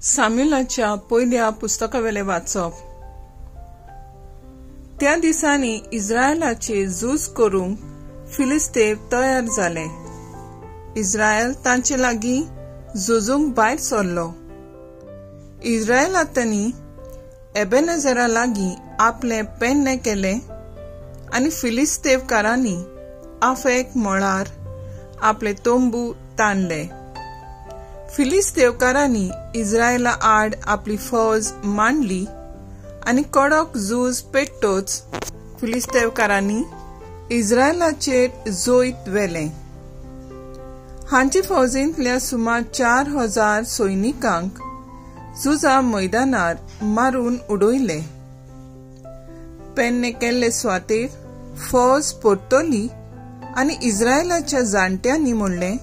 साम्युलाच्या पयल्या पुस्तकावेलें वाचप. त्या दिसांनी इस्रायलाचेर झूज करूंक फिलिस्तेव तयार जाले. इस्रायल तांचे लागीं झुजूंक भायर सरलो. इस्रायलांतनी एबेनेझरा लागीं आपलें पेन्नें केलें आनी फिलिस्तेवकारांनी आफेक मळार आपले तंबू ताणले. फिलिस्तेवकारांनी इस्रायला आड आपली फौज मांडली आनी कडक झूज पेट्टोच फिलिस्तेवकारांनी इस्रायलाचेर जैत व्हेलें. हांचे फौजेंतल्या सुमार 4000 सैनिकांक झुजा मैदानार मारून उडयले. पेन्ने केल्ले सुवातेर फौज परतली आनी इस्रायलाच्या जाणट्यांनी म्हणलें,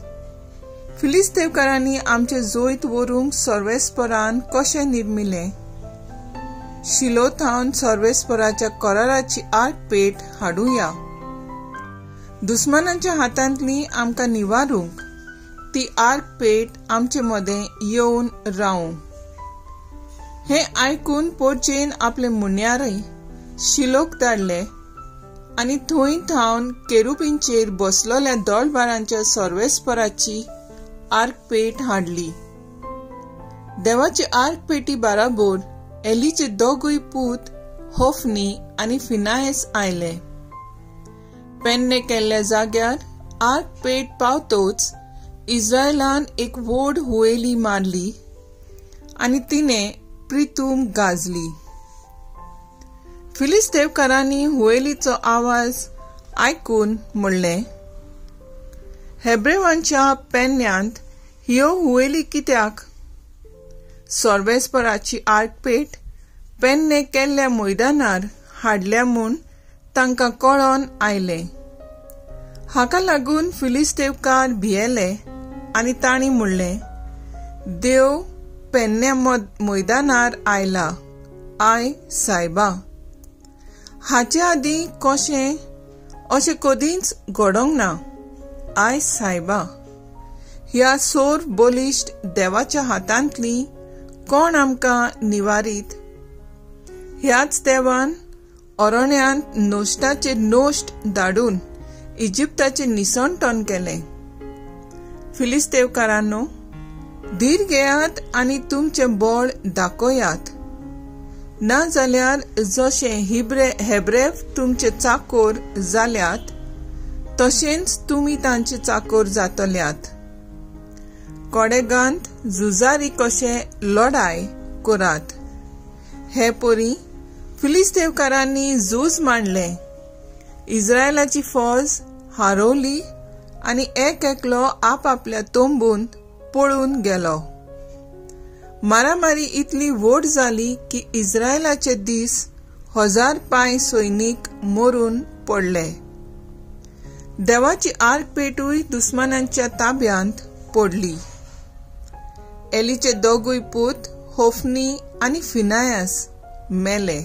फिलिस्तेवकारांनी आमचें जैत व्हरूंक सर्वेस्परान कशें निर्मिलें? शिलो थावन सर्वेस्पराच्या कराराची आर्कपेट हाडुया. दुस्मानाच्या हातांतली आमकां निवारूंक ती आर्कपेट आमचे मदें येवन रावूं. हें आयकून पोरचेन आपले मुन्यारय शिलोक धाडले आनी थंय थावन केरुपींचेर बसलोल्या दोळबारांच्या सर्वेस्पराची आर्कपेट हाडली. देवाची आर्कपेटी बराबर एलीचे दोगूय पूत होफनी आनी फिनायस आयले. पेन्ने केल्ल्या जाग्यार आर्कपेट पावतोच इस्रायलान एक व्हड हुयेली मारली आनी तिणें प्रितूम गाजली. फिलिस्तेवकारांनी हुयेलीचो आवाज आयकून म्हणलें, हेब्रेवांच्या पेन्यांत ह्यो हुयेली कित्याक? सर्वेस्पराची आर्कपेट पेन्ने केल्ल्या मैदानार हाडल्या म्हूण तांकां कळोन आयलें. हाका लागून फिलिस्तेवकार भियेले आनी तांणी म्हणलें, देव पेन्न्या मैदानार आयला, I सायबा. हाचे आदीं कशें अशें कदींच घडोंक ना, I सायबा. ह्या सोर बलिश्ट देवाच्या हातांतली कोण आमकां निवारीत? ह्याच देवान अरण्यांत नोश्टाचेर नोश्ट धाडून इजिप्ताचें निसणटण केलें. फिलिस्तेवकारांनो, धीर घेयात आनी तुमचें बळ दाखयात, ना जाल्यार जशें हेब्रेव तुमचे चाकोर जाल्यात तशेंच तुमी तांचे चाकोर जातल्यात. कोडेगांत झुजारी कशे लढाय करात. हे परी फिलिस्तेवकारांनी झूज मांडलें. इस्रायलाची फौज हारोवली आनी एक एकलो आपआपल्या तंबूंत पळून गेलो. मारामारी इतली व्हड जाली की इस्रायलाचे दीस 1000 पांय सैनीक मरून पडले. देवाची आर्कपेटूय दुस्मानांच्या ताब्यांत पडली. एलीचे दोगूय पूत होफनी आनी फिनायस मेले.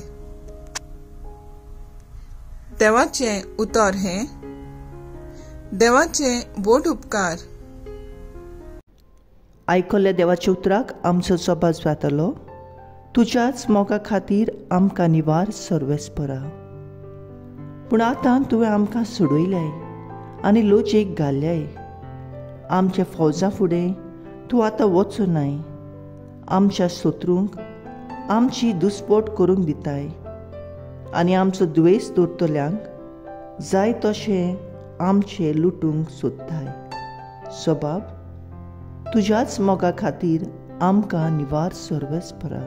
देवाचें उतर हें. देवाचे व्हड उपकार. आयकल्ल्या देवाच्या उतराक आमचो सभास जातलो. तुज्याच मोगा खातीर आमकां निवार सर्वेस्परा. पूण आतां तुवें आमकां सोडयल्याय आनी लोचेक घाल्याय. आमच्या फौजा फुडें तूं आतां वचूं नाय. आमच्या शत्रूंक आमची दुस्पोट करूंक दिताय आनी आमचो द्वेस दवरतल्यांक जाय तशें आमचें लुटूंक सोदताय. सबाब, तुज्याच मोगा खातीर आमकां निवार सर्वेस्परा.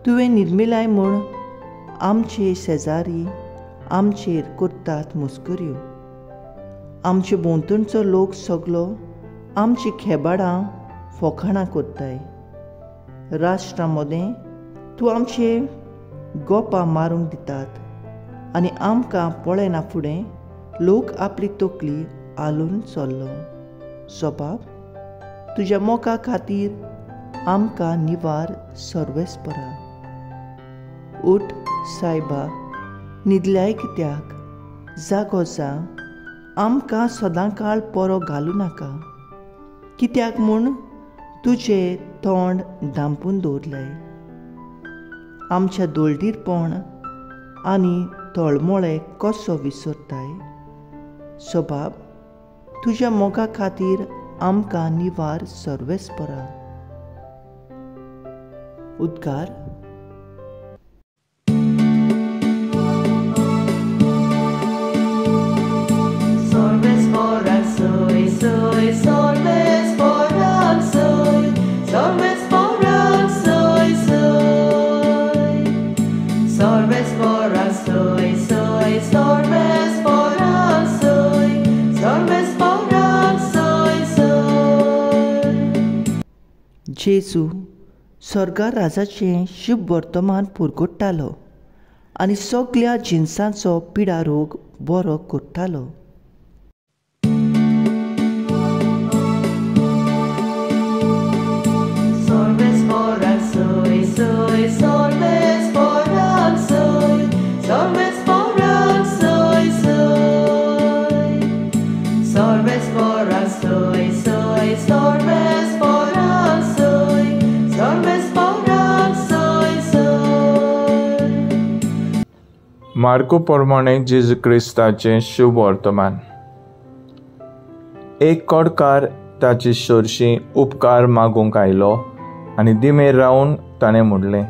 तुवें निर्मिलाय म्हूण आमचे शेजारी आमचेर करतात मस्कऱ्यो. आमचे भोंवतणचो लोक सगलो आमची खेबाडां फोखाणां करताय. राष्ट्रां मदें तूं आमचे गोपां मारूंक दितात आनी आमकां पळयना फुडें लोक आपली तकली हालोवन चल्लो. सबाब, तुज्या मोगा खातीर आमकां निवार सर्वेस्परा. उठ सायबा, न्हिदल्याय कित्याक? जागो जा, आमकां सदांकाळ परो घालूं नाका. कित्याक म्हूण तुजें तोंड धांपून दवरलें. आमच्या दोळदीरपण आनी तळमळे कसो विसरताय? सबाब, तुज्या मोगा खातीर आमकां निवार सर्वेस्परा. उद्गार. जेजू स्वर्गा राजाचें शुभ वर्तमान पुरगोट्टालो आनी सगल्या जिनसांचो पिडारोग बरो करतालो. मार्को प्रमाणे जेजू क्रिस्ताचें शुभ वर्तमान. एक कोडकार ताचे सोरशी उपकार मागूंक आयलो आनी दिमेर रावन ताणें म्हणलें,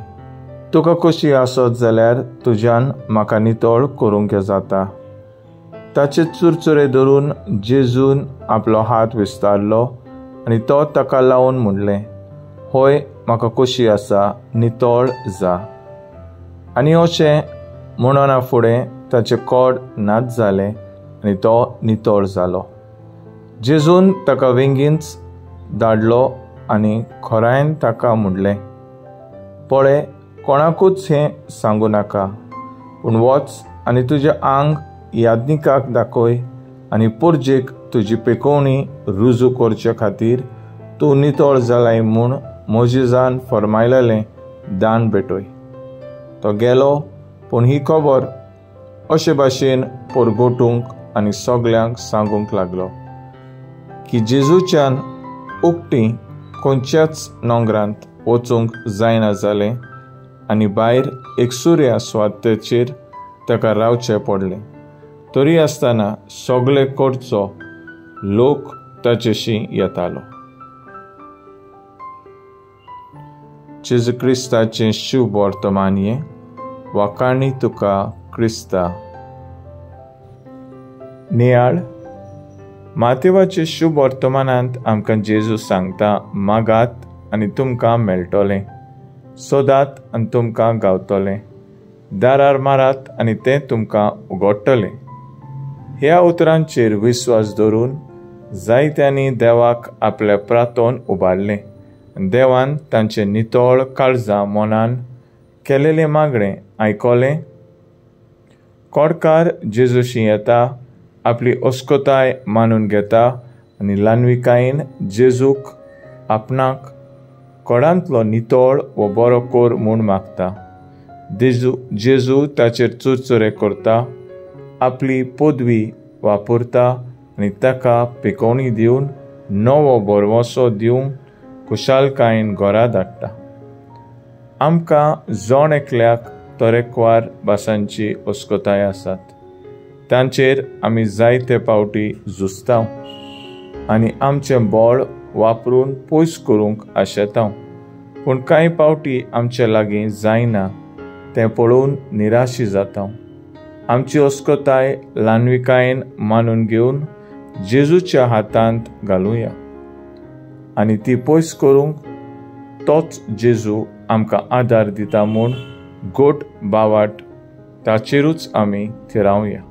तुका कशी आसत जाल्यार तुज्यान म्हाका नितळ करूंक जाता. ताचे चुरचुरे धरून जेजून आपलो हात विस्तारलो आनी तो ताका लावन म्हणलें, होय म्हाका कशी आसा, नितळ जा. आनी अशें म्हणना फुडें ताचें कोड नाच जालें आनी तो नितळ जालो. जेजून ताका वेंगींच धाडलो आनी खोरायन ताका म्हणलें, पळय कोणाकूच हें सांगू नाका, पूण वच आनी तुजें आंग याज्ञिकाक दाखय आनी पुर्जेक तुजी पेकोवणी रुजू करचे खातीर तूं नितळ जालाय म्हूण मोजेजान फर्मायलेलें दान भेटय. तो गेलो, पूण ही खबर अशे भाशेन परगटूंक आनी सगल्यांक सांगूंक लागलो की जेजूच्यान उकटी खंयच्याच नोंगरांत वचूंक जायना जालें आनी भायर एकसुऱ्या सुवातेचेर ताका रावचें पडलें. तरी आसतना सगळे कडचो लोक ताचेशी येतालो. जेजू क्रिस्ताचें शुभ वर्तमान हें. वाखाणी तुका क्रिस्ता. नियाळ. मातेवाचे शुभ वर्तमानांत आमकां जेजू सांगता, मागात आनी तुमकां मेळटलें, सोदात आनी तुमकां गावतलें, दारार मारात आनी तें तुमकां उगडटलें. ह्या उतरांचेर विस्वास धरून जायत्यांनी देवाक आपल्या प्रातोन उबारलें आनी देवान तांचे नितळ काळजां मनान केलेलें मागणें आयकलें. कोडकार जेजूशी येता, आपली अस्कोताय मानून घेता आनी ल्हानविकायेन जेजूक आपणाक कोडांतलो नितळ वो बरो कर म्हूण मागता. जेजू ताचेर चुरचुरे करता, आपली पदवी वापरता आनी ताका पिकोवणी दिवन नवो भरवंसो दिवंक खुशालकायेन घरा धाडटा. आमकां जण एकल्याक तरेकवार भासांची अस्कोताय आसात, तांचेर आमी जायते पावटी झुजता आनी आमचें बळ वापरून पयस करूंक आशेता, पूण कांय पावटी आमचे लागीं जायना तें पळोवन निराशी जाता. आमची अस्कोताय ल्हानविकायेन मानून घेवन जेजूच्या हातांत घालुया आनी ती पयस करूंक तोच जेजू आमकां आदार दिता म्हूण गोट बावाट ताचेरूच आमी थिरावया.